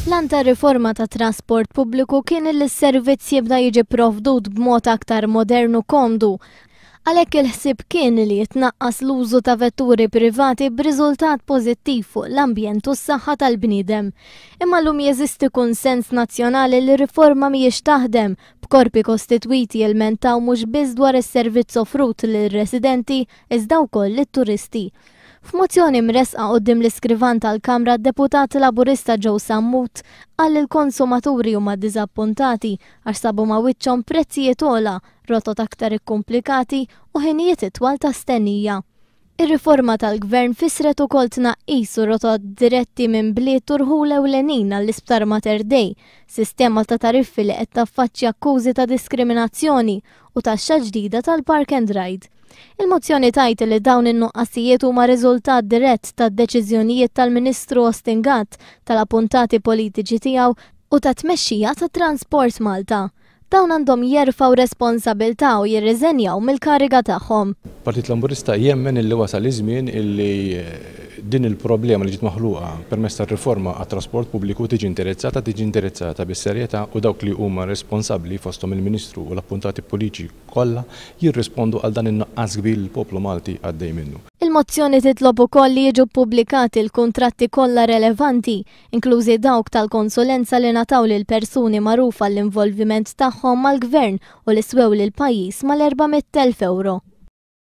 L-għan tar-riforma tat-trasport pubbliku kien li s-servizz jibda jiġi pprovdut b'mod aktar modern u komdu. Għalhekk il-ħsieb kien li jitnaqqas l-użu ta' vetturi privati b'riżultat pożittiv fuq l-ambjent u s-saħħa tal-bniedem. Imma llum jeżisti kunsens nazzjonali li r-riforma mhijiex taħdem, b'korpi kostitwiti jilmentaw mhux biss dwar is-servizz offrut lir-residenti iżda wkoll lit-turisti. F'mozzjoni mressqa quddiem l-iskrivan tal-Kamra d-Deputat Laburista Joe Sammut qal li l-konsumaturi huma ddiżappuntati għax sabu ma' wiċċhom prezzijiet ogħla, rotot aktar ikkumplikati u ħinijiet itwal ta' stennija. Ir-riforma tal-Gvern fissret ukoll tnaqqis u rotot diretti minn bliet u rħul ewlenin għall-Isptar Mater Dei, sistema ta' tariffi li qed taffaċċja akkużi ta' diskriminazzjoni u taxxa ġdida tal-park and ride. Il-mozzjoni tgħid li dawn in-nuqqasijiet huma riżultat dirett tad-deċiżjonijiet tal-Ministru Austin Gatt, tal-appuntati politiċi tiegħu u tat-tmexxija ta' Transport Malta. Dawn għandhom jerfgħu responsabilità u jirriżenjaw mill-kariga tagħhom. Partit Laburista jemmen illi wasal iż-żmien illi din il-problema li ġiet maħluqa permezz tar-riforma għat-trasport pubbliku tiġi indirizzata, tiġi indirizzata bis-serjetà u dawk li huma responsabbli fosthom il-Ministru u l-appuntati politiċi kollha jirrispondu għal dan in-nuqqas kbir li l-poplu Malti għaddej minnu. Il-mozzjoni titlob ukoll li jiġu ppubblikati l-kuntratti kollha relevanti, inklużi dawk tal-konsulenza li ngħataw lil persuni magħrufa għall-involviment tagħhom mal-Gvern u li swew lill-pajjiż mal-400,000 ewro.